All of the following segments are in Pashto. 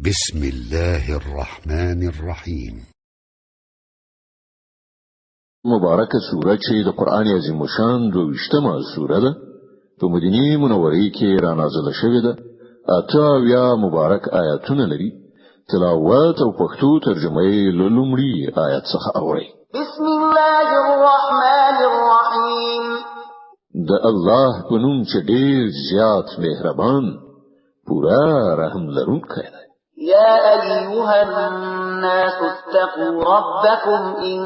بسم الله الرحمن الرحيم. مبارکه سوره چې د قران عظیم شان دویشتمه سوره ده، په مدینه منوره کې را نازله شوې ده. 78 مبارک آیاتونه لري. تلاوت او پښتو ترجمه یې له لومړي آیت څخه اورئ. بسم الله الرحمن الرحيم. د الله په نوم چې ډیر زیات مهربان، پورا رحم لرونکی دی. يا أيها الناس اتقوا ربكم إن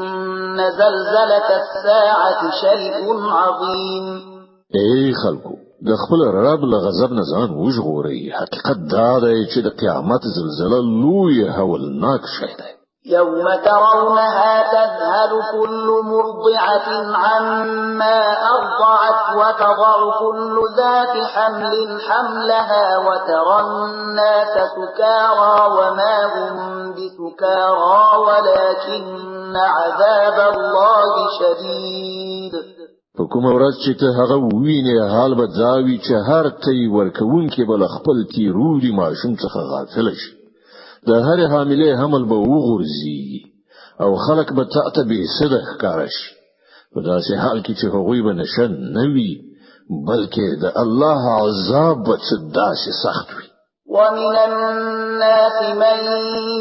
زلزلة الساعة شيء عظيم. ای خلکو، د خپل رب له غضب نه ځان وژغورئ. حقیقت دا دی چې د قیامت زلزله لوی هولناک شی دی. يوم ترونها تذهل كل مرضعة عما أرضعت وتضع كل ذات حمل حملها وترى الناس سكارى وما هم بسكارى ولكن عذاب الله شديد. په کومه ورځ چې ته هغه ووینې، حال به دا وي چې هر تی ورکوونکی به له خپل تیرولي ماشوم څخه غافل شي. د هرې حاملې حمل به وغورځېږي او خلک به تا ته بې سده ښکاره شي، په داسې حال کې چې هغوی به نشه نه وي، بلکې د الله عذاب به څه داسې سخت وي. ومن الناس من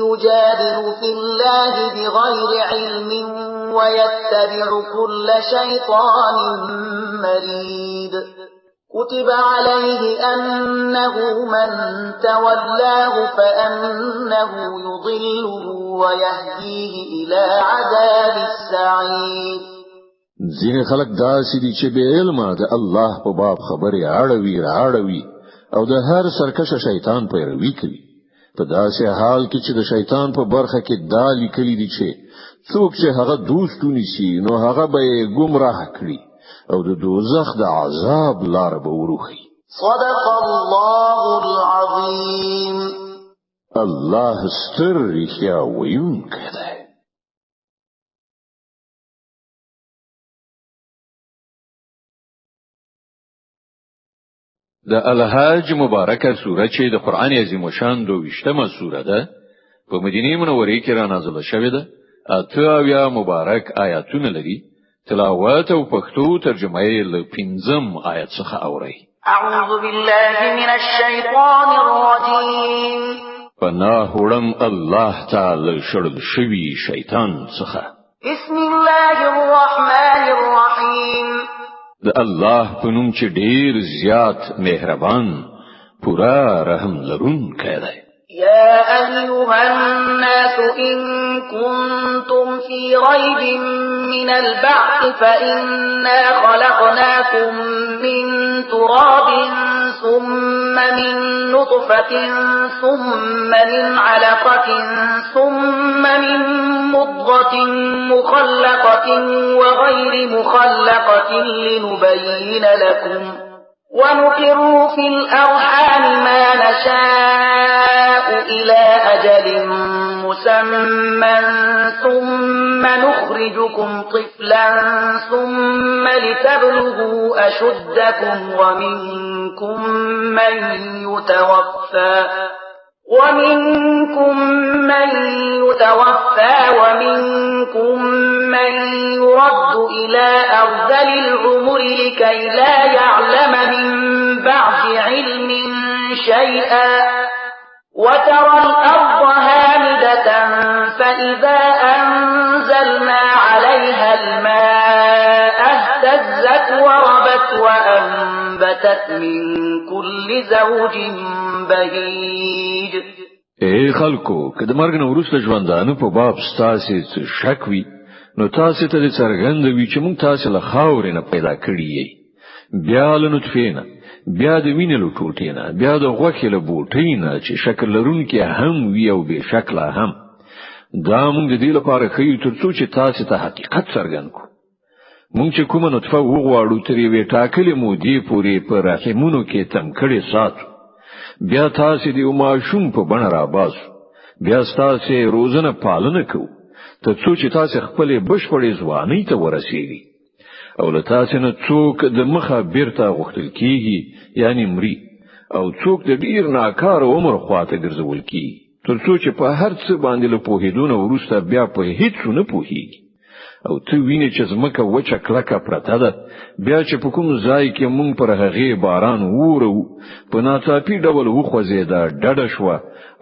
يجادل في الله بغير علم ويتبع كل شيطان مريد. كتب عليه أنه من تولاه فأنه يضله ويهديه إلى عذاب السعير. ځینې خلک داسې دي چې بې علمه د الله په باب خبرې اړوي رااړوي او د هر سرکشه شیطان پیروي کوي، په داسې حال کې چې د شیطان په برخه کې دا لیکلي دي چې څوک چې هغه دوست ونیسي نو هغه به یې ګمراه کړي او د دوزخ د عذاب لار به وروښيي. صدق الله العظیم. الله ستر رښتیا ویونکی دی. د الحاج مبارکه سوره چې د قران عظیم شان دویشتمه سوره ده، په مدینه منوره کې را نازله شوې ده. 78 مبارک آیاتونه لري. تلاوت او پښتو ترجمه یې له پنځم آیت څخه اورئ. اعوذ بالله من الشیطان الرجیم. پناه وړم الله تعالی شړل شوی شیطان څخه. بسم الله الرحمن الرحیم. د الله په نوم چې ډیر زیات مهربان، پورا رحم لرونکی دی. يا أيها الناس إن كنتم في ريب من البعث فإنا خلقناكم من تراب ثم من نطفة ثم من علقة ثم من مضغة مخلقة وغير مخلقة لنبين لكم ونقر في الأرحام ما نشاء إلى أجل مسمى ثم نخرجكم طفلا ثم لتبلغوا أشدكم ومنكم من يتوفى ومنكم من يرد إلى أرذل العمر لكي لا يعلم من بعد علم شيئا. وترى الأرض هامدة فإذا أنزلنا عليها الماء اهتزت وربت وأنبتت من كل زوج بهيج. ای خلکو، که د مرګ نه وروسته ژوندانه په باب ستاسې څه شک وي، نو تاسې ته دې څرګنده وي چې موږ تاسې له خاورې نه پیدا کړي یئ، بیا له نطفې نه، بیا د وینې له ټوټې نه، بیا د غوښې له بوټۍ نه چې شکل لرونکې هم وي او بې شکله هم. دا موږ د دې لپاره ښیو تر څو چې تاسې ته حقیقت څرګند کړو. موږ چې کومه نطفه وغواړو تر یوې ټاکلې مودې پورې په رحمونو کې تم کړې ساتو، بیا تاسې د یو ماشوم په بڼه راباسو، بیا ستاسې روزنه پالنه کوو تر څو چې تاسې خپلې بشپړې ځوانۍ ته ورسیږئ. او له تاسې نه څوک د مخه بیرته غوښتل کیږي، یعنی مري، او څوک د ډیر ناکاره عمر خواته ګرځول کیږي، ترڅو چې په هر څه باندې له پوهېدو نه وروسته بیا په هیڅ نه پوهیږي. او ته وینې چې ځمکه وچه کلکه پرته ده، بیا چې په کوم ځای کې مونږ پر هغې باران وورو، په ناڅاپي ډول وخوځېده، ډډه شوه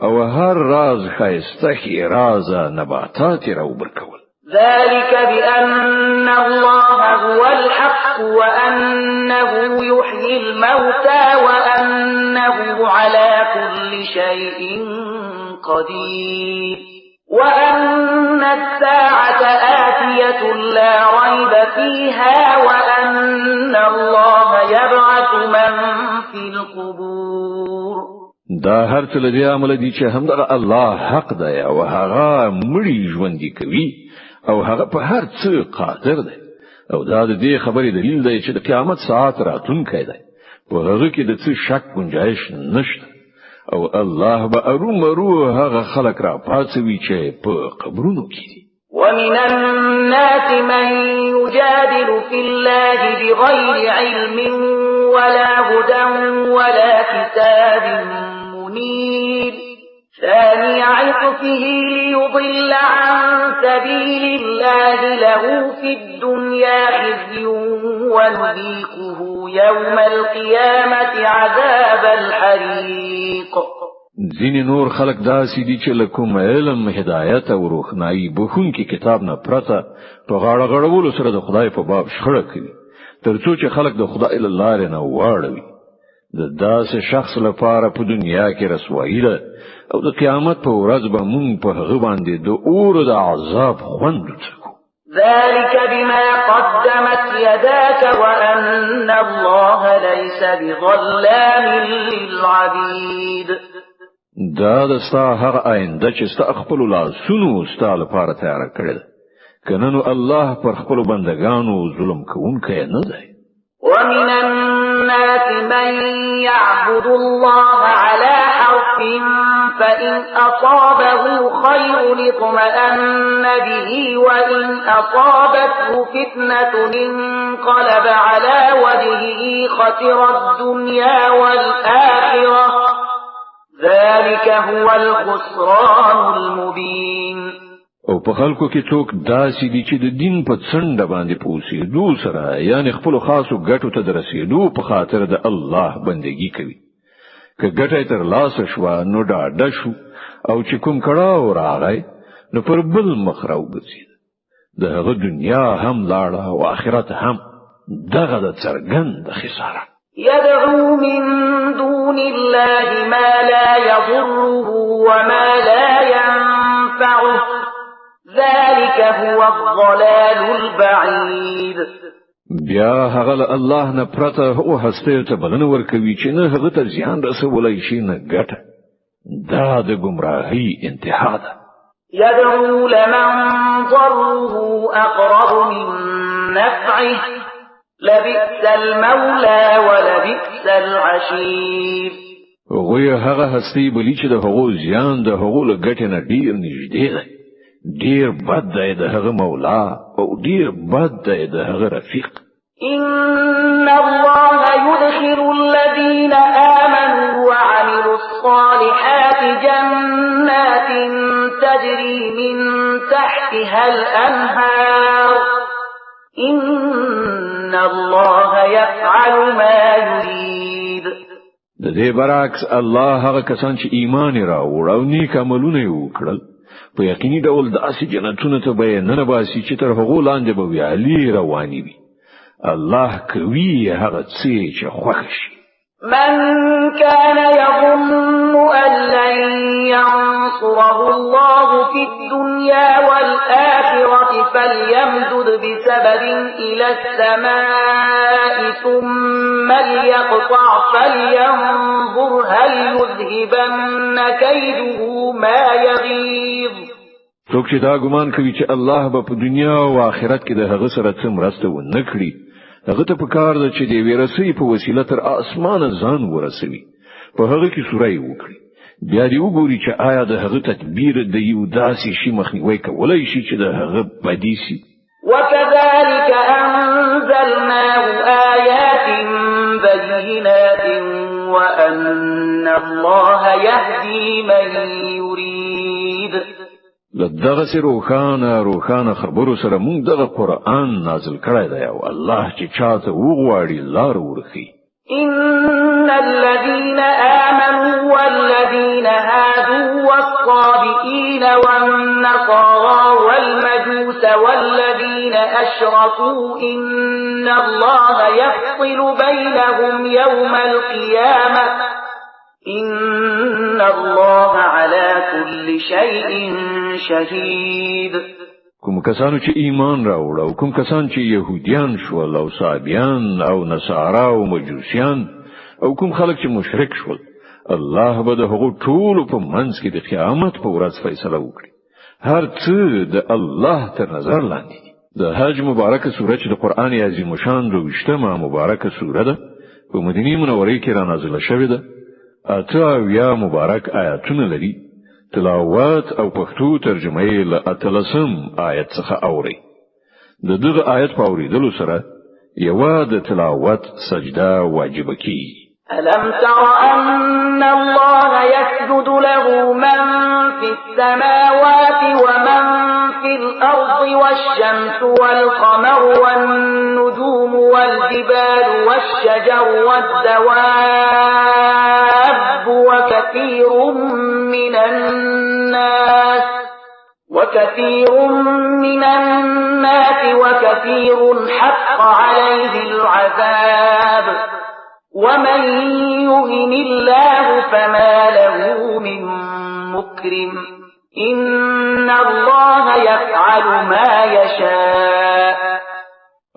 او هر راز ښایسته ښېرازه نباتات یې راوبرکول. ذلك بأن الله هو الحق وأنه يحيي الموتى وأنه على كل شيء قدير وأن الساعة آتية لا ريب فيها وأن الله يبعث من في القبور. دا هر څه له دې امله دي چې همدغه الله حق دی او هغه مړي ژوندي کوي او هغه په هر څه قادر دی. او دا د دې خبرې دلیل دی چې د قیامت ساعت راتلونکی دی، په هغه کې د څه شک گنجایش نشته. او الله به ارومرو هغه خلک را پاڅوي چې په قبرونو کې دي. ومن الناس من يجادل في الله بغير علم ولا هدى ولا كتاب منير ثاني عطفه ليضل عن سبيل الله له في الدنيا خزي ونذيقه يوم القيامة عذاب الحريق. ځینې نور خلک داسې دي چې له کوم علم، هدایت او روښنایي بښونکي کتاب نه پرته په غاړه غړولو سره د خدای په باب شخړه کوي، ترڅو چې خلک د خدای له لارې نه واړوي. د داسې شخص لپاره په دنیا کې رسوایی ده او د قیامت په ورځ به مونږ په هغه باندې د اور د عذاب خوند وڅکو. ذلك بما قدمت يداك وأن الله ليس بظلام للعبيد. دا د ستا هغه آینده چې ستا خپلو لاسونو ستا لپاره تیاره کړې ده، که نه نو الله پر خپلو بندګانو ظلم کوونکی نه دی. ومن الناس من يعبد الله على حرف فإن أصابه خير اطمأن به وإن أصابته فتنة انقلب على وجهه خسر الدنيا والآخرة ذلك هو الخسران المبين. او په خلکو کې څوک داسې دي چې د دین په څنډه باندې په اوسېدو سره، یعنی خپلو خاصو ګټو ته د رسېدو په خاطر د الله بندگی کوي. که ګټه یې ترلاسه شوه نو ډاډه شو، او چې کوم کړاو راغی نو پر بل مخ راوګرځېد. د هغه دنیا هم لاړه او آخرت هم، دغه د څرګند خساره. يدعو من دون الله ما لا يضره وما لا ينفعه ذلك هو الضلال البعيد. بیا هغه له الله نه پرته هغو هستیو ته بلنه ورکوي چې نه هغه ته زیان رسولی شي نه ګټه. دا د ګمراهۍ انتها ده. يدعو لمن ضره أقرب من نفعه لبئس المولى ولبئس العشير. هغوی هغه هستۍ بلي چې د هغو زیان د هغو له ګټې نه ډېر نږدې دی. ډیر بد دی د هغه مولا او ډیر بد دی د هغه رفیق. إن الله يدخل الذين آمنوا وعملوا الصالحات جنات تجري من تحتها الأنهار إن الله يفعل ما يريد. د دې برعکس الله هغه کسان چې ایمان یې راوړ او نیک عملونه یې وکړل، په یقیني ډول داسې جنتونو ته به یې ننباسي چې تر هغو لاندې به ویالې روانې وي. الله کوي هغه څه چې خوښ شي. من كان يظن أن لن ينصره الله في الدنيا والآخرة فليمدد بسبب إلى السماء ثم ليقطع فلينظر هل يذهبن كيده ما يغيظ. څوک چې دا ګمان کوي چې الله به په دنیا او آخرت کې د هغه سره څه مرسته ونه کړي، هغه ته پکار ده چې د یوې رسۍ په وسیله تر اسمانه ځان ورسوي، په هغه کې سوری وکړي، بیا دې وګوري چې آیا د هغه تدبیر د یو داسې شي مخنیوی کولی شي چې د هغه بدی شي. وكذلك أنزلناه آيات بينات وأن الله يهدي من يريد. له دغسې روښانه روښانه خبرو سره موږ دغه قرآن نازل کړی دی او الله چې چاته وغواړي لار ورښيي. إن الذين آمنوا والذين هادوا والصابئين والنصارى والمجوس والذين أشركوا إن الله يفصل بينهم يوم القيامة إن الله على كل شيء شهيد. کوم کسانو چې ایمان راوړ او کوم کسان چې يهوديان شول او صابیان او نصارا او مجوسیان او کوم خلک چې مشرک شول، الله به د هغو ټولو په منځ کې د قیامت په ورځ فیصله وکړي. هر څه د الله تر نظر لاندې دي. د حج مبارکه سوره چې د قرآن عظیم شان 22مه مبارکه سوره ده، په مدینه منوره کې را نازله شوې ده. 78 مبارک آیاتونه لري. تلاوت او پښتو ترجمه یې له 18 آیت څخه اوري. د دغه آیت په اوریدلو سره یوه د تلاوت سجده واجب کیږي. ألم تر أن الله يسجد له من في السماوات ومن في الأرض والشمس والقمر والنجوم والجبال والشجر والدواب وكثير من الناس وكثير حق عليه العذاب ومن يهن الله فما له من مكرم إن الله يفعل ما يشاء.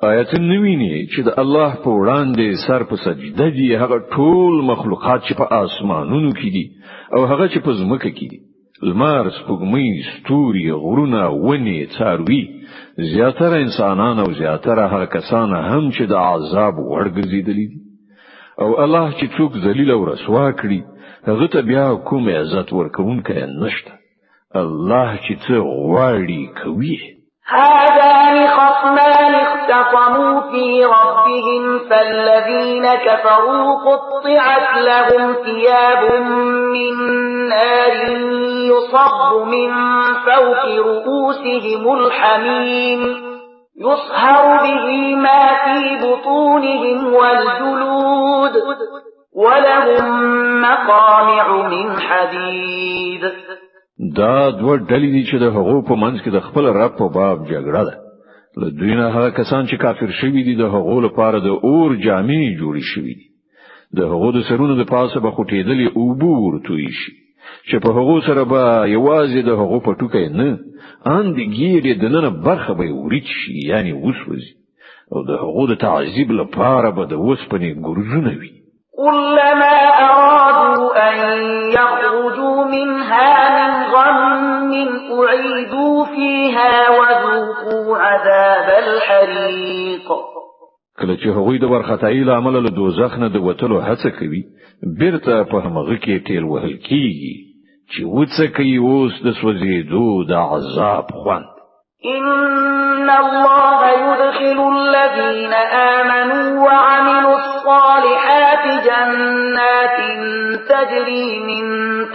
آیت نویني چې د الله په وړاندې سر په سجده دي هغه ټول مخلوقات چې په آسمانونو کې دي او هغه چې په ځمکه کې دي، لمر، سپوږمۍ، ستوري، غرونه، ونې، څاروي، زیاتره انسانان او زیاتره هغه کسان هم چې د عذاب وړ ګرځېدلي دي. او الله چې څوک ذلیل او رسوا کړي هغه ته بیا کوم عزت ورکوونکی نشته. الله چې څه غواړي کوي. هذان خصمان اختصموا في ربهم فالذين كفروا قطعت لهم ثياب من نار يصب من فوق رؤوسهم الحميم يصهر به ما في بطونهم والجلود ولهم مقامع من حديد. دا دوه ډلې دي چې د هغو په منځ کې د خپل رب په باب جګړه ده. له دوی نه هغه کسان چې کافر شوي دي د هغو لپاره د اور جامې جوړې شوي دي. د هغو د سرونو د پاسه به خوټېدلې اوبه ورتوی شي چې په هغو سره به یوازې د هغو پټوکی نه، ان د ګیډې دننه برخه به یې وریت شي، یعنې وسوځي، او د هغو د تعذیب لپاره به د اوسپنې ګرزونه وي. كلما أرادوا أن يخرجوا منها من غم أعيدوا فيها وذوقوا عذاب الحريق. کله چې هغوی د ورخطایي له امله له دوزخ نه د وتلو هڅه کوي، بیرته په همغه کې ټیل وهل کیږي چې وڅکوي اوس د سوځېدو د عذاب خوند. إن الله يدخل الذين آمنوا وعملوا الصالحات جنات تجري من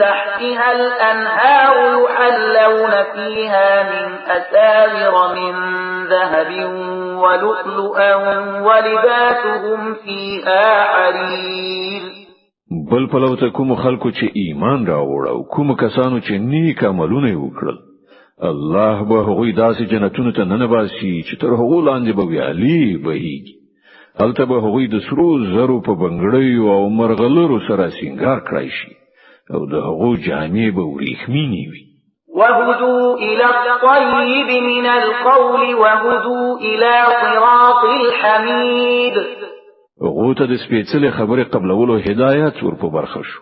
تحتها الأنهار يحلون فيها من أساور من ذهب ولؤلؤا ولباسهم فيها حرير. بل پلو ته کوم خلکو چې ایمان راوړ او کوم کسانو چې نیک عملونه وکړل، الله به هغوی داسې جنتونو ته ننباسي چې تر هغو لاندې به ویالې بهیږي. هلته به هغوی د سرو زرو په بنګړیو او مرغلرو سره سینګار کړای شي او د هغو جامې به وریښمینې وي. وهدوا إلى الطيب من القول وهدوا إلى صراط الحميد. هغو ته د سپېڅلې خبرې قبلولو هدایت ور په برخه شو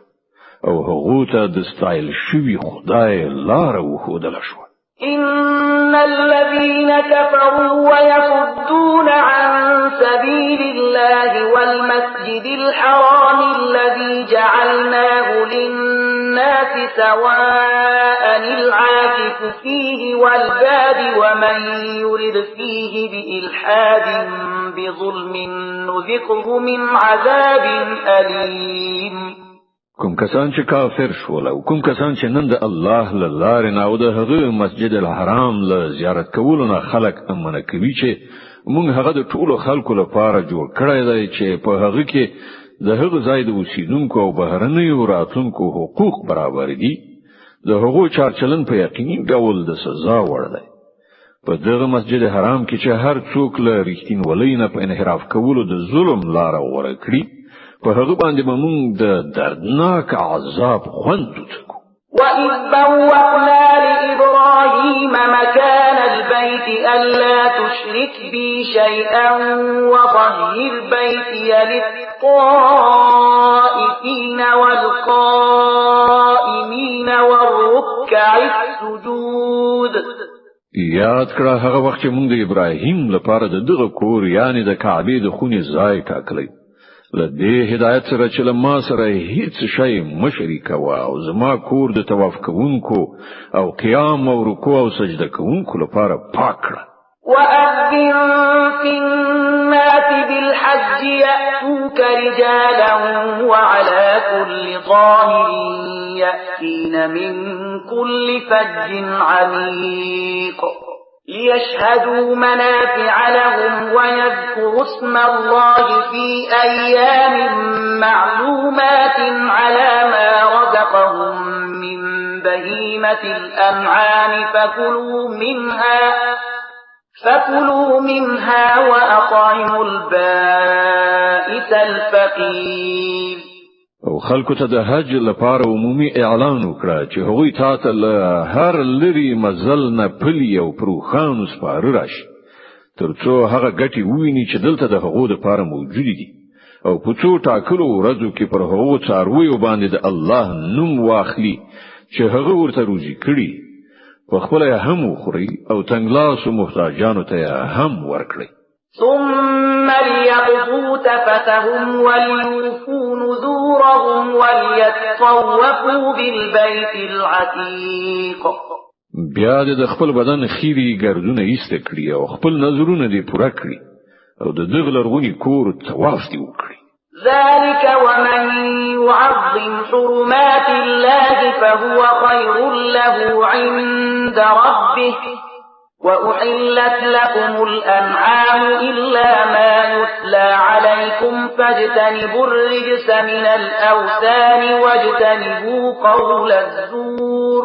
او هغو ته د ستایل شوي خدای لاره وښودله شوه. إن الذين كفروا ويصدون عن سبيل الله والمسجد الحرام الذي جعلناه للناس للناس سواء العاكف فيه والباد ومن يرد فيه بإلحاد بظلم نذقه من عذاب أليم. کوم کسان چې کافر شول او کوم کسان چې نن د الله له لارې نه او د هغه مسجد الحرام له زیارت کولو نه خلک منع کوي چې مونږ هغه د ټولو خلکو لپاره جوړ کړی دی چې په هغه کې د هغه ځای د اوسیدونکو او بهرنیو راتلونکو حقوق برابر دي، د هغو چارچلن په یقیني ډول د سزا وړ دی. په دغه مسجد حرام کې چې هر څوک له رښتینولۍ نه په انحراف کولو د ظلم لاره غوره کړي، په هغه باندې به موږ د دردناک عذاب خوند وڅکو. وإذ بوأنا لإبراهيم مكان البيت ألا تشرك بي شيئا وطهر بيتي للطائفين والقائمين والركع السجود. یاد کړه هغه وخت چې موږ د ابراهیم لپاره د دغه کور یعنی د کعبې د خونې ځای ټاکلی، له دې هدایت سره چې له ما سره هیڅ شی مه شریکوه او زما کور د طواف کوونکو او قیام او رکوع او سجده کوونکو لپاره پاک کړه. وأذن في الناس بالحج يأتوك رجالا وعلى كل ضامر يأتين من كل فج عميق ليشهدوا منافع لهم ويذكروا اسم الله في أيام معلومات على ما رزقهم من بهيمة الأنعام فكلوا منها وأطعموا البائس الفقير. او خلکو ته د حج لپاره عمومي اعلان وکړه چې هغوی تاته له هر لري مزل نه پلي او پر اوښانو سپاره راشي، ترڅو هغه ګټې وویني چې دلته د هغو لپاره موجودې دي، او په څو ټاکلو ورځو کې پر هغو څارویو باندې د الله نوم واخلي چې هغه ورته روزي کړي، په خپله یې هم وخوري او تنګلاسو محتاجانو ته یې هم ورکړي. ثم ليقضوا تفثهم وليوفوا نذورهم وليطوفوا بالبيت العتيق. بیا د خپل بدن خیري ګردونه ایسته کړي او خپل نذرونه دې پوره کړي او د دغه لرغوني کور طواف دې وکړي. ذلك ومن يعظم حرمات الله فهو خير له عند ربه وأحلت لكم الأنعام إلا ما يتلى عليكم فاجتنبوا الرجس من الأوثان واجتنبوا قول الزور.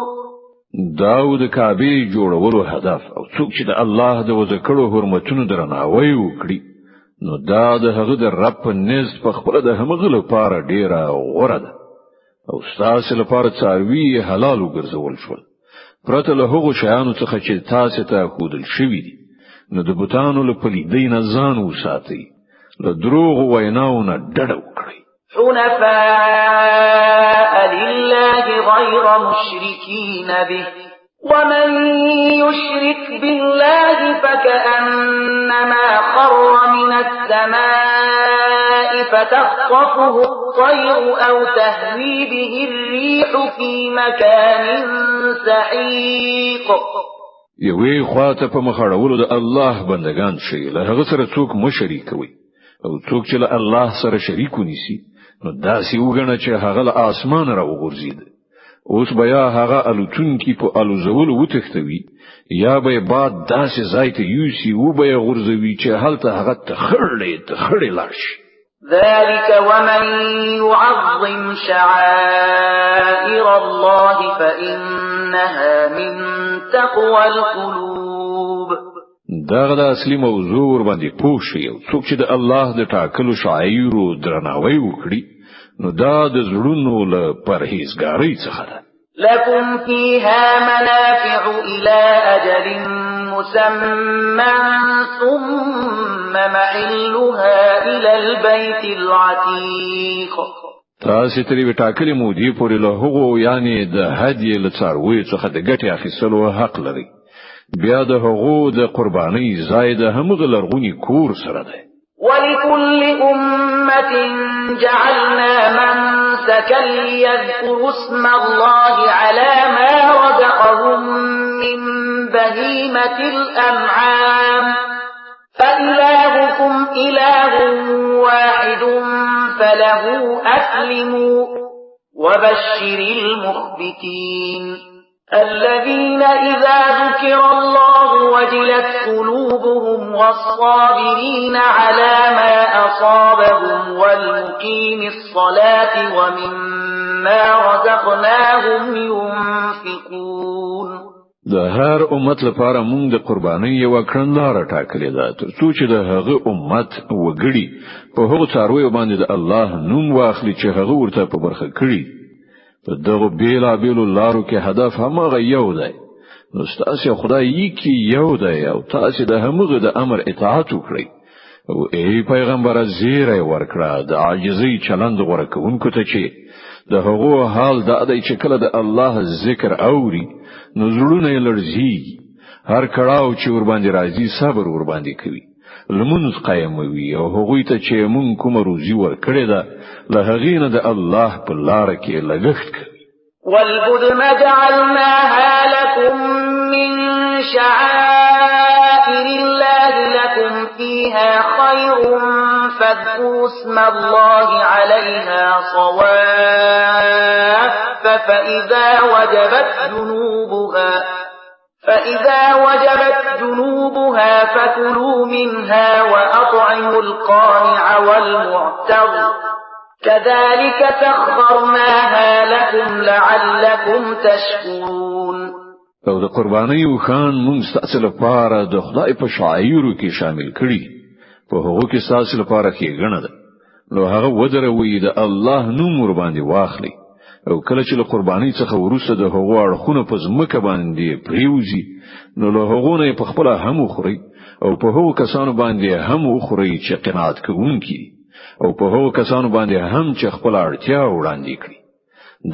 دا د کعبې جوړولو هدف او څوک چې د الله د وضع کړو حرمتونو درناوی وکړي، نو دا د هغه د رب په نزد په خپله د همغه لپاره ډیره غوره ده، او ستاسې لپاره څاروي حلال وګرځول شول پرته له هغو شیانو څخه چې تاسې ته ښودل شوي دي. نو د بتانو له پلیدۍ نه ځان وساتئ، له دروغو ویناو نه ډډه وکړئ. حنفاء لله غير مشركين به ومن يشرك بالله فكأنما خر من السماء فتخطفه الطير أو تهوي به الريح في مكان سحيق. یوې خواته په مخ اړولو د الله بندگان شي، له هغه سره څوک مه شریکوي، او څوک چې له الله سره شریک ونیسي نو داسې وګڼه چې هغه له آسمانه راوغورځېد. اوس بیا هغه الوتونکي په الوزولو وتښتوي، یا به یې باد داسې ځای ته یوسي وبه یې غورځوي چې هلته هغه تخړې تخړې لاړ شي. ذلك ومن يعظم شعائر الله فإنها من تقوى القلوب. دغه د اصلي موضوع ور باندې پوه شي، او څوک چې د الله د ټاکلو شعایرو درناوی وکړي نو دا د زړونو له پرهیزګارۍ څخه ده. لكم فيها منافع إلى أجل مسمى ثم محلها إلى البيت العتيق. تاسې تر یوې ټاکلې مودې پورې له هغو یعنې د هدیې له څارویو څخه د ګټې اخیستلو حق لرئ، بیا د هغو د قربانۍ ځای د همغه لرغوني کور سره دی. ولكل أمة أمة جعلنا منسكا ليذكروا اسم الله على ما رزقهم من بهيمة الأنعام فإلهكم إله واحد فله أسلموا وبشر المخبتين الذين إذا ذكر الله وجلت قلوبهم والصابرين على ما أصابهم والمقيم الصلاة ومما رزقناهم ينفقون. د هر امت لپاره مونږ د قربانۍ یو کړنلاره ټاکلې ده، تر څو چې د هغه امت وګړي په هغو څارویو باندې د الله نوم واخلي چې هغه ورته په برخه کړي. په دغو بیلابیلو لارو کې هدف هماغه یو دی. نو ستاسو خدای یې یو دی او تاسو د همغه د امر اطاعت وکړئ. او ای پیغمبر، زیری ورکړه د عاجزۍ چلند غوره کوونکو ته چې د هغو حال دا دی چې کله د الله ذکر اوري نو زړونه یې لړزیږي. هر کړاو چې ورباندې راځي صبر ورباندې کوي، لمونځ قایموي او هغوی ته چې مونږ کومه روزي ورکړې ده له هغې نه د الله په لاره کې لګښت کوي. والبدن جعلناها لكم من شعائر الله لكم فيها خير فاذكروا اسم الله عليها صواف فإذا وجبت جنوبها فكلوا منها وأطعموا القانع والمعتر كذلك سخرناها لكم لعلكم تشكرون. او د قربانۍ اوښان مونږ ستاسو لپاره د خدای په شعایرو کې شامل کړي، په هغو کې ستاسو لپاره ښېګڼه ده. نو هغه ودروي، د الله نوم ورباندې واخلي او کله چې له قربانۍ څخه وروسته د هغو اړخونه په ځمکه باندې پریوځي نو له هغو نه یې په خپله هم وخورئ او په هغو کسانو باندې هم وخورئ چې قناعت کوونکي دي او په هغو کسانو باندې هم چې خپله اړتیا وړاندې کړي.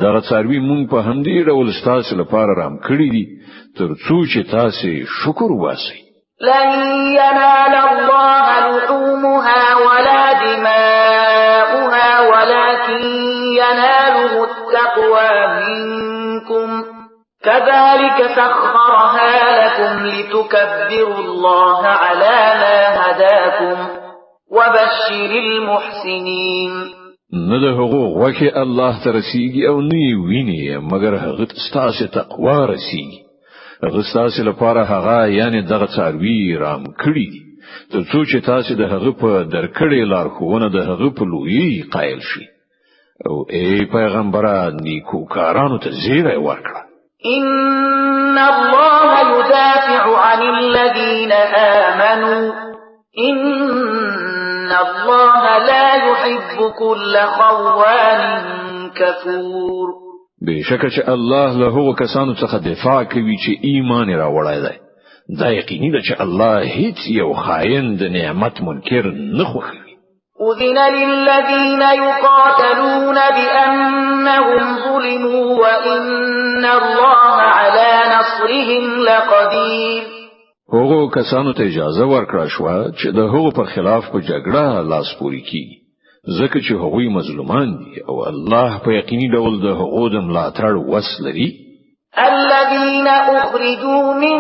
دغه څاروي مونږ په همدې ډول ستاسو لپاره رام کړي دي تر څو چې تاسې شکر وباسئ. لن ينال الله لحومها ولا دماؤها ولكن يناله التقوى منكم كذلك سخرها لكم لتكبروا الله على ما هداكم وبشر المحسنين. نه د هغو غوښې الله ته رسیږي او نه یې وینې، مګر هغه ته ستاسې تقوا رسیږي. هغه ستاسې لپاره هغه یعنې دغه څاروي رام کړي دي تر څو چې تاسې د هغه په درکړې لارښوونه د هغه په لویۍ قایل شئ. او ای پیغمبره، نیکوکارانو ته زیری ورکړه. إن الله يدافع عن الذين آمنوا إن الله لا يحب كل خوان كفور. بېشکه چې الله له هغو کسانو څخه دفاع کوي چې ایمان یې راوړی دی. دا یقیني ده چې الله هیڅ یو خاین د نعمت منکر نه خوښوي. أذن للذين يقاتلون بأنهم ظلموا وإن الله على نصرهم لقدير. هغو کسانو ته اجازه ورکړه شوه چې د هغو پر خلاف په جګړه لاس پورې کړي، ځکه چې هغوی مظلومان دي او الله په یقیني ډول د هغو د ملاتړ وس لري. الذين أخرجوا من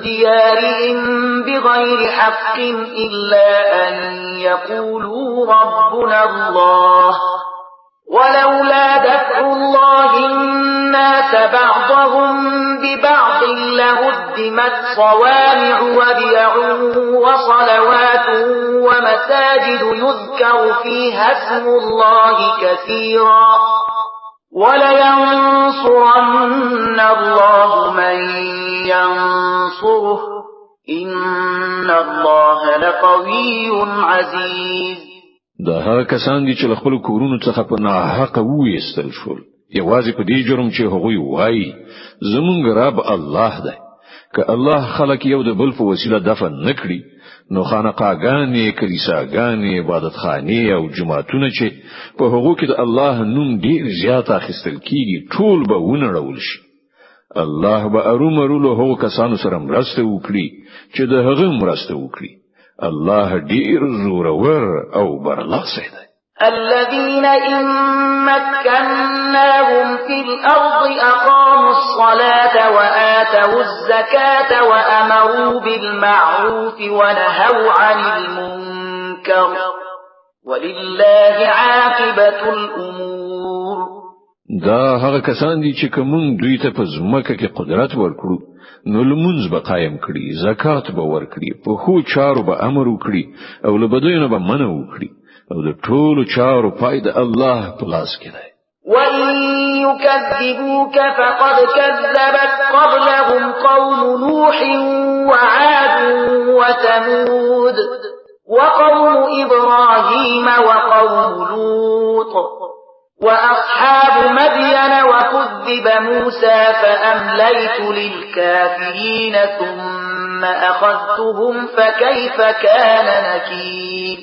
ديارهم بغير حق إلا أن يقولوا ربنا الله ولولا دفع الله الناس بعضهم ببعض لهدمت صوامع وبيع وصلوات ومساجد يذكر فيها اسم الله كثيرا ولينصرن الله من ينصره إن الله لقوي عزيز. دا هغه کسان دي چې له خپلو کورونو څخه په ناحقه وویستل شول، یوازې په دې جرم چې هغوی وایي زمونږ رب الله دی. که الله خلک یو د بل په وسیله دفن نکړي نو خانقاګانې، کلیساګانې، عبادتخانې او جوماتونه چې په هغو کې د الله نوم ډیر زیات اخیستل کیږي ټول به ونړول شي. الله به ارومرو له هغو کسانو سره مرسته وکړي چې د هغه مرسته وکړي. الله ډیر زورور او برلاسی دی. الذين إن مكناهم في الأرض أقاموا الصلاة وآتوا الزكاة وأمروا بالمعروف ونهوا عن المنكر ولله عاقبة الأمور. دا هغه کسان دي چې کوم دوی ته په ځمکه کې قدرت ورکړو نو لمونځ به قایم کړي، زکات به ورکړي، په ښو چارو به امر وکړي او له بدیو نه به منع وکړي، او د ټولو چارو پای د الله په لاس کې دی. وإن يكذبوك فقد كذبت قبلهم قوم نوح وعاد وثمود وقوم إبراهيم وقوم لوط وأصحاب مدين وكذب موسى فأمليت للكافرين ثم أخذتهم فكيف كان نكير.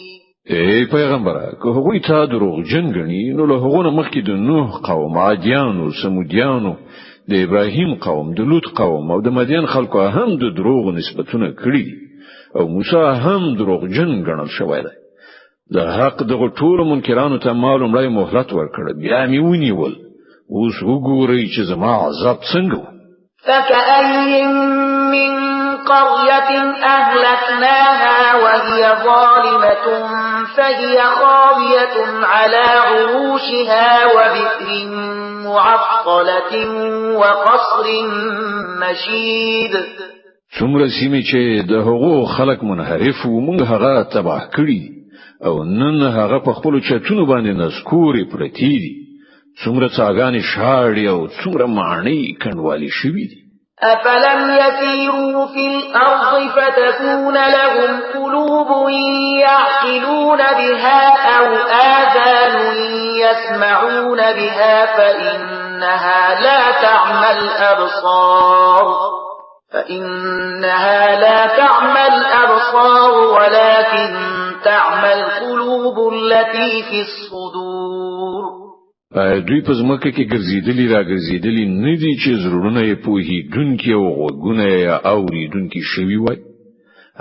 ای پیغمبره، که هغوی تا دروغجن ګڼي نو له هغو نه مخکې د نوح قوم، عادیانو، ثمودیانو، د ابراهیم قوم، د لوط قوم او د مدین خلکو هم د دروغو نسبتونه کړي دي، او موسی هم دروغجن ګڼل شوی دی. د حق دغو ټولو منکرانو ته ما لومړی مهلت ورکړ، بیا مې ونیول. اوس وګورئ چې زما عذاب څنګه و. فكأي من قرية أهلكناها وهي ظالمة فهي خاوية على عروشها وبئر معطلة وقصر مشيد. څومره سیمې چې د هغو خلک منحرف وو موږ هغه تباه کړي او نن هغه په خپلو چتونو باندې نسکورې پرتې دي. څومره څاګانې شاړې او څومره ماڼۍ کنډوالې شوې دي. أفلم يسيروا في الأرض فتكون لهم قلوب يعقلون بها أو آذان يسمعون بها فإنها لا تعمى الأبصار ولكن تعمى القلوب التي في الصدور. دوی په ځمکه کې ګرځېدلي راګرځېدلي نه دي چې زړونه یې پوهېدونکي او غوږونه یې اورېدونکي شوي وای.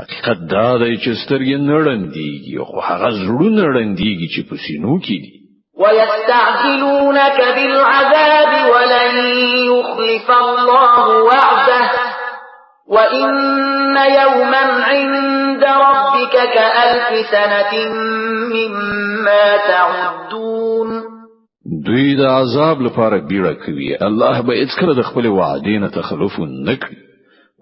حقیقت دا دی چې سترګې نه ړندېږي، خو هغه زړونه ړندېږي چې په سینو کې دي. ويستعجلونك بالعذاب ولن يخلف الله وعده وإن يوما عند ربك كألف سنة مما تعدون. دوی د عذاب لپاره بیړه کوي، الله به هیڅکله د خپل وعدې نه تخلف نه کړي.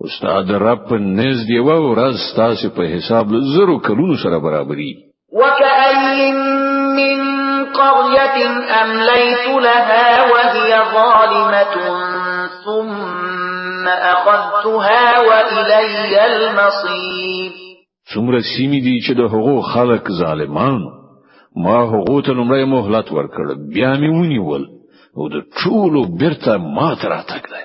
استاد رب په نزد یوه ورځ ستاسو په حساب له زرو کلونو سره برابري. وكأي من قرية أمليت لها وهي ظالمة ثم أخذتها وإلي المصير. څومره سیمې دي چې د هغو خلک ظالمان، ما هغو ته لومړی مهلت ورکړ، بیا مې ونیول او د ټولو بیرته ما ته راتګ دی.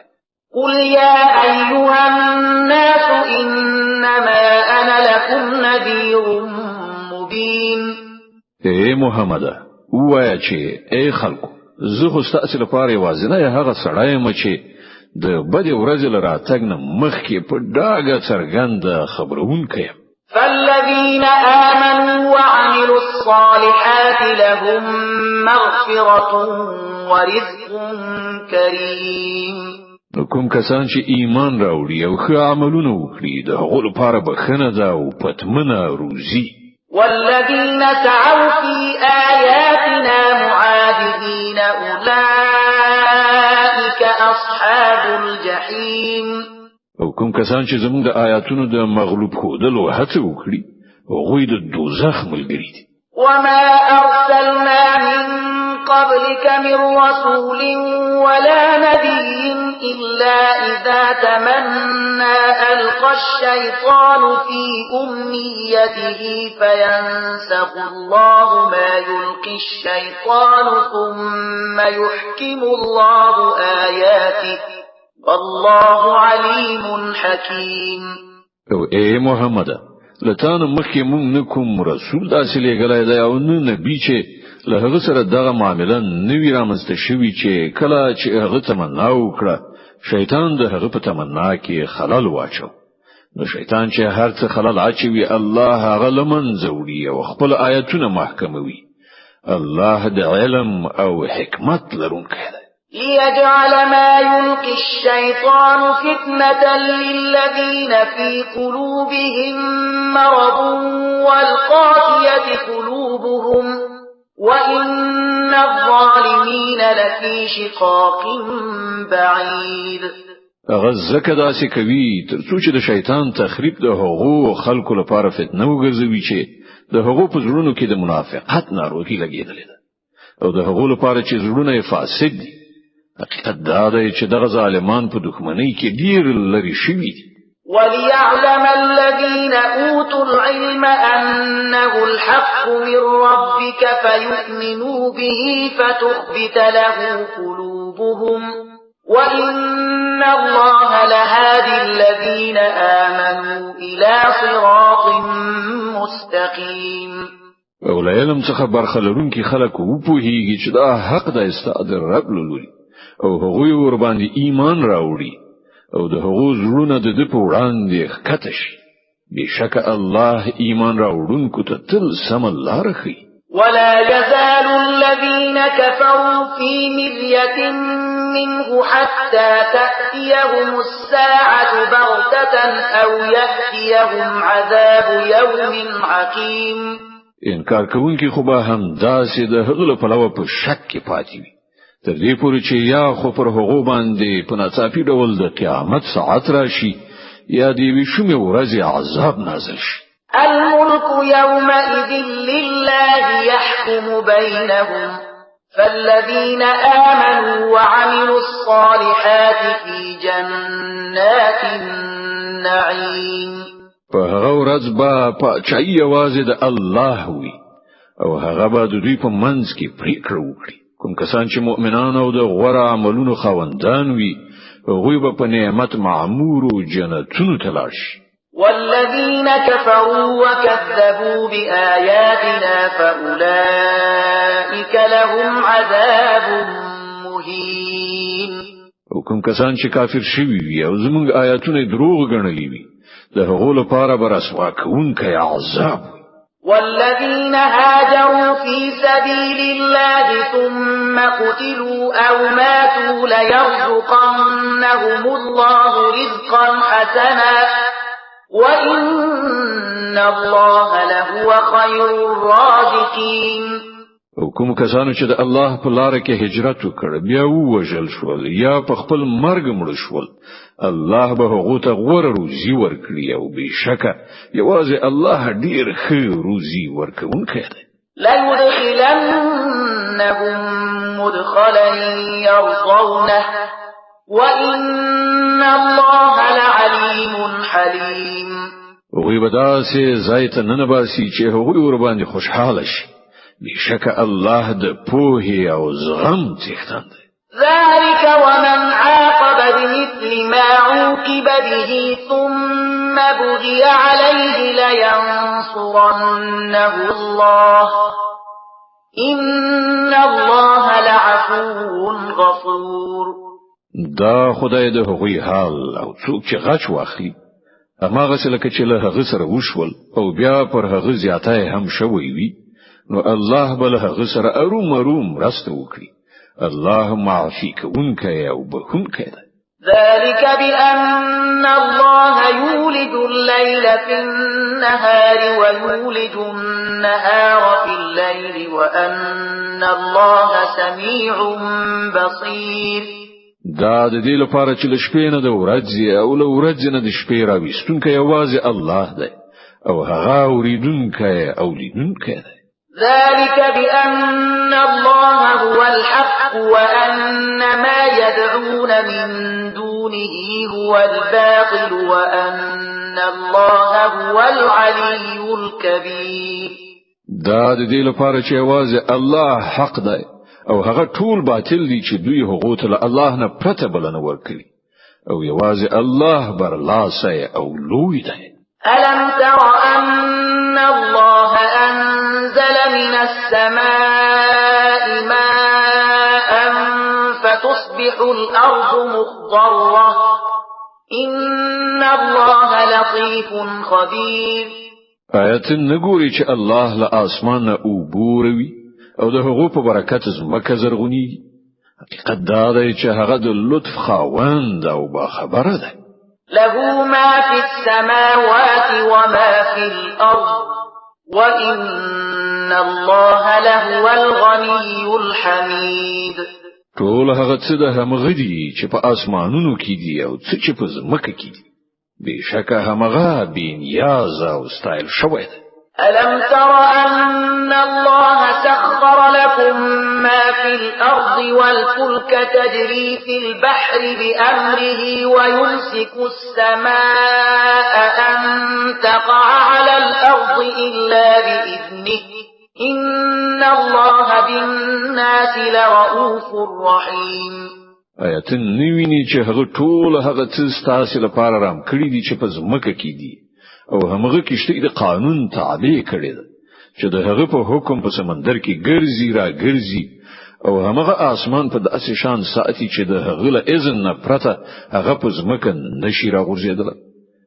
قل يا أيها الناس إنما أنا لكم نذير مبين. ای محمده، ووایه چې ای خلکو، زه خو ستاسو لپاره یوازینی هغه سړی یم چې د بدې ورځې له راتګ نه مخکې په ډاګه څرګنده خبرونکی یم. فالذين آمنوا وعملوا الصالحات لهم مغفرة ورزق كريم. نو کوم کسان چې ایمان راوړي او ښه عملونه وکړي د هغو لپاره بخښنه ده او پتمنه روزي. والذين سعوا في آياتنا معاجزين أولئك أصحاب الجحيم. او کوم کسان چې زموږ د آیاتونو د مغلوب ښودلو هڅه وکړي هغوی د دوزخ ملګري دي. وما أرسلنا من قبلك من رسول ولا نبي إلا إذا تمنى ألقى الشيطان في أمنيته فينسخ الله ما يلقي الشيطان ثم يحكم الله آياته والله عليم حكيم. او ای محمد، له تا نه مخکې مونږ نه کوم رسول داسې لېږلی دی او نه نبي چې له هغه سره دغه معامله نه وي رامنځته شوي چې کله چې هغه تمنا وکړه شیطان د هغه په تمنا کې خلل واچو، نو شیطان چې هر څه خلل اچوي، الله هغه له منځه وړي او خپل آیتونه محکموي. الله د علم او حکمت لرونکی دی. ليجعل ما يلقي الشيطان فتنة للذين في قلوبهم مرض والقاسية قلوبهم وإن الظالمين لفي شقاق بعيد. هغه ځکه داسې کوي تر څو چې د شیطان تخریب د هغو خلکو لپاره فتنه وګرځوي چې د هغو په زړونو کې د منافقت ناروغي لګېدلې ده، او د هغو لپاره چې زړونه یې فاسد دي. حقیقت دا دی چې دغه ظالمان په دښمنۍ کې ډیر لرې شوي دي. وليعلم الذين أوتوا العلم أنه الحق من ربك فيؤمنوا به فتخبت له قلوبهم وإن الله لهادي الذين آمنوا إلى صراط مستقيم. او له علم څخه برخه لرونکي خلک وپوهیږي چې دا حق دی ستا د رب له لوري، او هغوی ورباندې ایمان راوړي او د هغو زړونه د ده په وړاندې ښکته شي. بېشکه الله ایمان راوړونکو ته تل سمه لاره ښیي. ولا يزال الذين كفروا في مرية منه حتى تأتيهم الساعة بغتة أو يأتيهم عذاب يوم عقيم. انکار کوونکي خو به هم داسې د هغه له پلوه په شک کې پاتې وي، تر دې پورې چې یا خو پر هغو باندې په ناڅاپي ډول د قیامت ساعت راشي یا د یوې شومې ورځې عذاب نازل شي. الملك يومئذ لله يحكم بينهم فالذين آمنوا وعملوا الصالحات في جنات النعيم. په هغه ورځ به پاچاهي یوازې د الله وي او هغه به د دوی په منځ کې پرېکړه وکړي. کوم کسان چې مؤمنان او د غوره عملونو خاوندان وي، هغوی به په نعمت معمورو جنتونو ته لاړ شي. والذين كفروا وكذبوا بآياتنا فأولئك لهم عذاب مهين. او کوم کسان چې کافر شوي وي او زموږ آیاتونه دروغ ګڼلي وي، د هغو لپاره به رسوا کوونکی عذاب وي. والذين هاجروا في سبيل الله ثم قتلوا أو ماتوا ليرزقنهم الله رزقا حسنا وإن الله لهو خير الرازقين. او کوم کسانو چې د الله په لار کې هجرت وکړ، بیا ووژل شول یا په خپل مرګ مړ شول، الله به هغو ته غوره روزي ورکړي او بېشکه یوازې الله ډیر ښه روزي ورکوونکی دی. ليدخلنهم مدخلا يرضونه وإن الله لعليم حليم. هغوی به داسې ځای ته ننباسي چې هغوی ورباندې خوشحاله شي. بېشکه الله د پوهې او زغم څښتن دی. ذلك ومن عاقب بمثل ما عوقب به ثم بغي عليه لينصرنه الله إن الله لعفو غفور. دا خدای د هغوی حال او څوک چې غچ واخلي هماغسې لکه چې له هغه سره وشول او بیا پر هغه زیاتی هم شوی وي، نو الله به له هغه سره ارومرو مرسته وکړي. الله معافي کوونکی او بخښونکی دی. ذلك بأن الله يولج الليل في النهار ويولج النهار في الليل وأن الله سميع بصير. دا د دې لپاره چې له شپې نه د ورځې او له ورځې نه د شپې راویستونکی یوازې الله دی او هغه اورېدونکی او لیدونکی دی. ذلك بأن الله هو الحق وأن ما يدعون من دونه هو الباطل وأن الله هو العلي الكبير. دا د دې لپاره چې یوازې الله حق دی او هغه ټول باطل دي چې دوی هغو ته له الله نه پرته بلنه ورکوي، او یوازې الله برلاسی او لوی دی. ألم تر أن الله أنزل من السماء ماء فتصبح الأرض مخضرة إن الله لطيف خبير. آیا ته نه ګورې چې الله له اسمان نه اوبه وروي او د هغو په برکت ځمکه زرغونیږي؟ حقیقت دا دی چې هغه د لطف خاوند او باخبره دی. له ما في السماوات وما في الأرض وإن الله لهو الغني الحميد. ټول هغه څه د همغه دي چې په اسمانونو کې دي او څه چې په ځمکه کې دي. بېشکه همغه بې نیاز او ستایل شوی دی. ألم تر أن الله سخر لكم ما في الأرض والفلك تجري في البحر بأمره ويمسك السماء أن تقع على الأرض إلا بإذنه إن الله بالناس لرؤوف رحيم. آیا ته نه وینې چې هغه ټول هغه څه ستاسې لپاره رام کړي دي چې په ځمکه کې دي، او همغه کشتۍ د قانون تابع کړې ده چې د هغه په حکم په سمندر کې ګرځي را ګرځي، او همغه آسمان په داسې شان ساتي چې د هغه له اذن نه پرته هغه په ځمکه نشي راغورځېدلی؟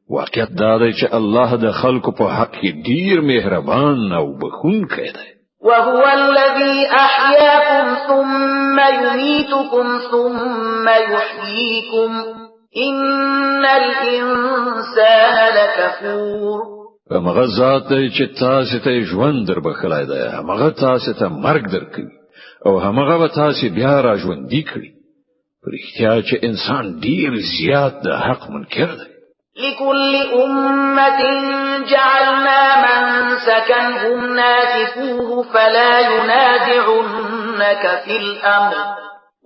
واقعیت دا دی چې الله د خلکو په حق کې ډیر مهربان او بخښونکی دی. وهو الذي أحياكم ثم يميتكم ثم يحييكم إن الإنسان لكفور. همغه ذات دی چې تاسو ته ژوند در بخښلی دی، همغه تاسو ته مرګ درکوي، او همغه به تاسو بیا را ژوندي کړي. په رښتیا چې انسان ډیر زیات د حق منکر دی. لكل أمة جعلنا منسكا هم ناسكوه فلا ينازعنك في الأمر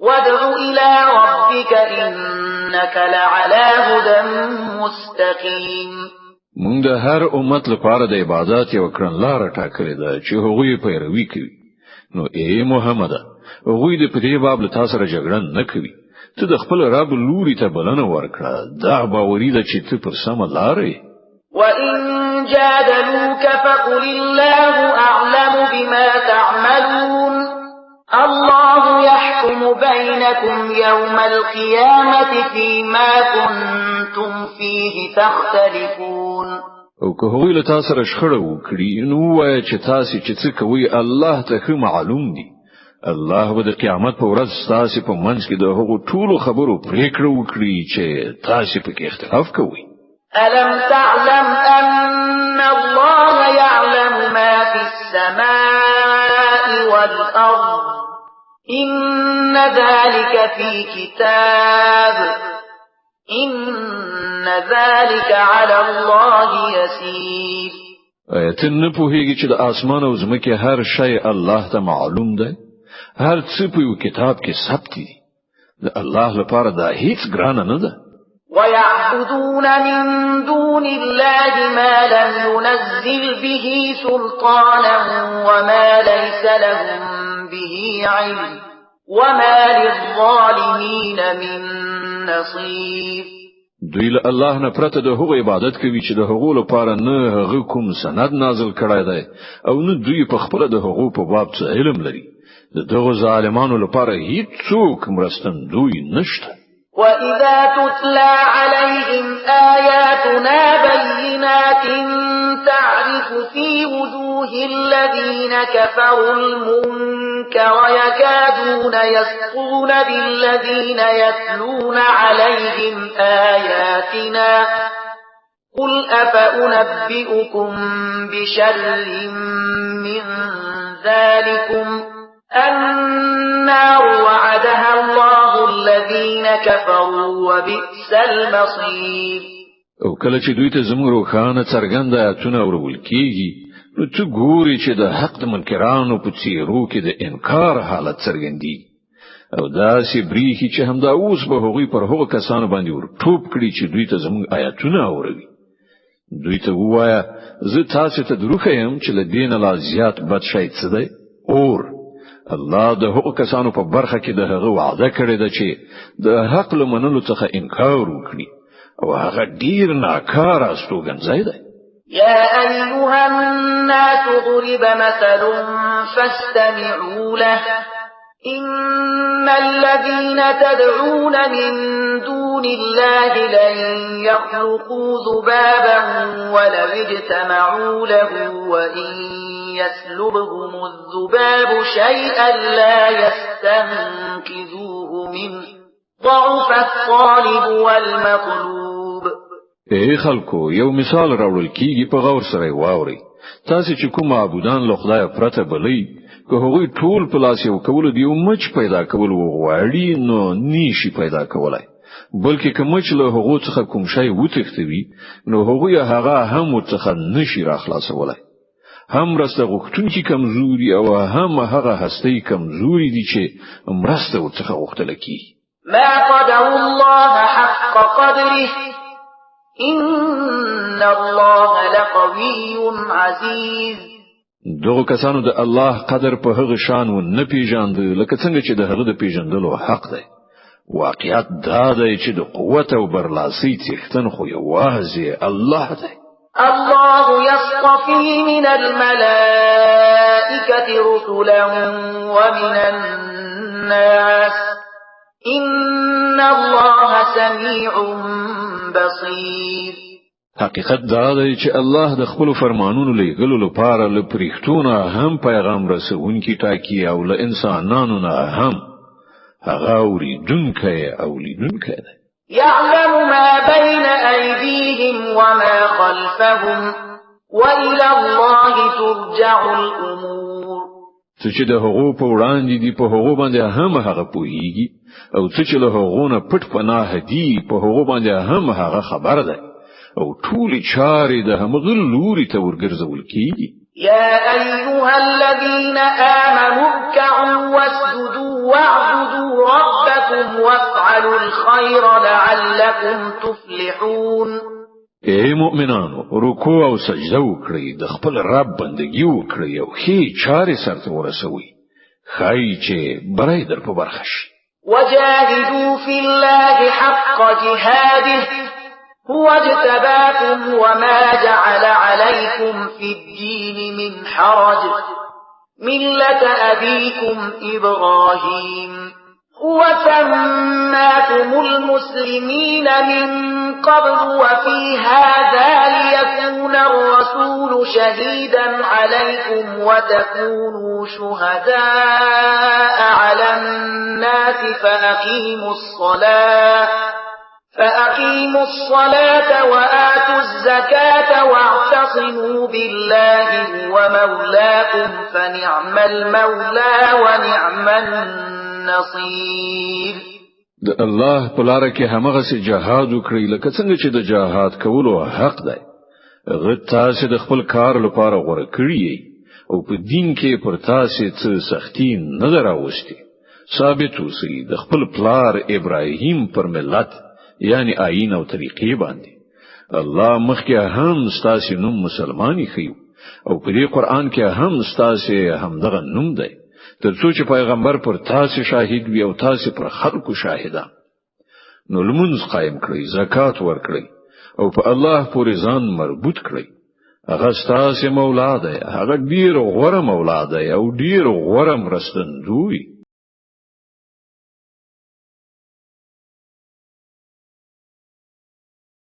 وادع إلى ربك إنك لعلى هدى مستقيم. موږ د هر امت لپاره د عبادت یو کړنلاره ټاکلې ده چې هغوی پیروي کوي. نو ای محمد، هغوی د په دې باب له تا سره جګړه نه کوي. ته د خپل رب لوري ته بلنه ورکړه، دا باوري ده چې ته پر سمه لاره یې. وإن جادلوك فقل الله أعلم بما تعملون الله يحكم بينكم يوم القيامة فيما كنتم فيه تختلفون. او که هغوی له تا سره شخړه وکړي نو ووایه چې تاسې چې څه کوئ الله ته ښه معلوم دي. الله به د قیامت په ورځ ستاسې په منځ کې د هغو ټولو خبرو پرېکړه وکړي چې تاسې پکې اختلاف کوئ. ألم تعلم أن الله يعلم ما في السماء والأرض إن ذلك في كتاب إن ذلك على الله يسير. آیا ته نه پوهېږې چې د آسمان او ځمکې هر شی الله ته معلوم دی؟ هر څه په یو کتاب کې ثبت دي. د الله لپاره دا هیڅ ګرانه نه ده. ويعبدون من دون الله ما لم ينزل به سلطانا وما ليس لهم به علم وما للظالمين من نصير. دوی له الله نه پرته د هغو عبادت کوي چې د هغو لپاره نه هغه کوم سند نازل کړی دی او نه دوی په خپله د هغو په باب څه علم لري. د دغو ظالمانو لپاره هیڅوک مرستندوی نشته. وإذا تتلى عليهم آياتنا بينات تعرف في وجوه الذين كفروا المنكر يكادون يسطون بالذين يتلون عليهم آياتنا قل أفأنبئكم بشر من ذلكم النار وعدها الله الذين كفروا وبئس المصير. او کله چې دوی ته زموږ روښانه څرګند آیاتونه اورول کیږي نو ته ګورې چې د حق د منکرانو په څیرو کې د انکار حالت څرګندیږي، او داسې بریښي چې همدا اوس به هغوی پر هغو کسانو باندې ور ټوپ کړي چې دوی ته زموږ آیاتونه اوروي. دوی ته ووایه زه تاسې ته دروښیم چې له دې نه لا زیات بد شی څه دی؟ اور. الله د هغو کسانو په برخه کې د هغه وعده کړې ده چې د حق له منلو څخه انکار وکړي، او هغه ډیر ناکاره استوګنځای دی. يا أيها الناس ضرب مثل فاستمعوا له إن الذين تدعون من دون دون الله لن يخلقوا ذبابا ولو اجتمعوا له وإن يسلبهم الذباب شيئا لا يستنقذوه منه، ضعف الطالب والمطلوب. ای خلکو، یو مثال راوړل کیږي، په غور سره واورئ. تاسو چې کوم معبودان له خدای پرته بلئ، که هغوی ټول په لاس یو کولو د یو مچ پیدا کول وغواړي نو نشي پیدا کولای، بلکې که مچ له هغو څخه کوم شی وتښتوي نو هغوی هغه هم ورڅخه نشي راخلاصولای. هم مرسته غوښتونکي کمزوري او هم هغه هستۍ کمزوري دي چې مرسته ورڅخه غوښتل کیږي. ما قدروا الله حق قدره إن الله لقوي عزيز. دغه کسانو د الله قدر په هغه شان و نه پیژاند لکه څنګه چې د هغه د پیژندلو حق دی. واقعیت دا دی چې د قوت او برلاسۍ څښتن خو یوازې الله دی. الله يصطفي من الملائكة رسلا ومن الناس إن الله سميع بصير. حقیقت دا دی چې الله د خپل فرمانونو لیږلو لپاره له پرښتو نه هم پیغام رسوونکي ټاکي او له انسانانو نه هم. هغه اورېدونکی او لیدونکی دی. يعلم ما بين أيديهم وما خلفهم وإلى الله ترجع الأمور. څه چې د هغو په وړاندې دي په هغو باندې هم هغه پوهیږي، او څه چې له هغو نه پټ پناه دي په هغو باندې هم هغه خبر دی، او ټولې چارې د همغه لوري ته ورګرځول کیږي. يا أيها الذين آمنوا اركعوا واسجدوا واعبدوا ربكم وافعلوا الخير لعلكم تفلحون. ای مؤمنانو، رکوع او سجده وکړئ، د خپل رب بندگی وکړئ او ښې چارې سرته ورسوئ، ښایي چې بری در په برخه شي. وجاهدوا في الله حق جهاده هو اجتباكم وما جعل عليكم في الدين من حرج ملة أبيكم إبراهيم هو سماكم المسلمين من قبل وفي هذا ليكون الرسول شهيدا عليكم وتكونوا شهداء على الناس فأقيموا الصلاة وآتوا الزكاة واعتصموا بالله هو مولاكم فنعم المولى ونعم النصير. د الله په لار کې همغه سي جهاد وکړئ لکه څنګه چې د جهاد کولو حق دی. هغه تاسو د خپل کار لپاره غوره کړی او په دین کې پر تاسو څه سختی نه دراوستي. ثابت اوسئ د خپل پلار ابراهیم پر ملت، یعنی آیین او طریقې باندې. الله مخکې هم ستاسو نوم مسلمانی خيو او په دې قرآن کې هم ستاسو همدغه نوم دی، تر څو چې پیغمبر پر تاسو شاهد وي او تاسو پر خلکو شاهدان. نو لمونځ قایم کړئ، زکات ورکړئ او په الله پورې ځان مربوط کړئ. هغه ستاسو مولا دی، هغه ډیر غوره مولا دی او ډیر غوره مرستندوی.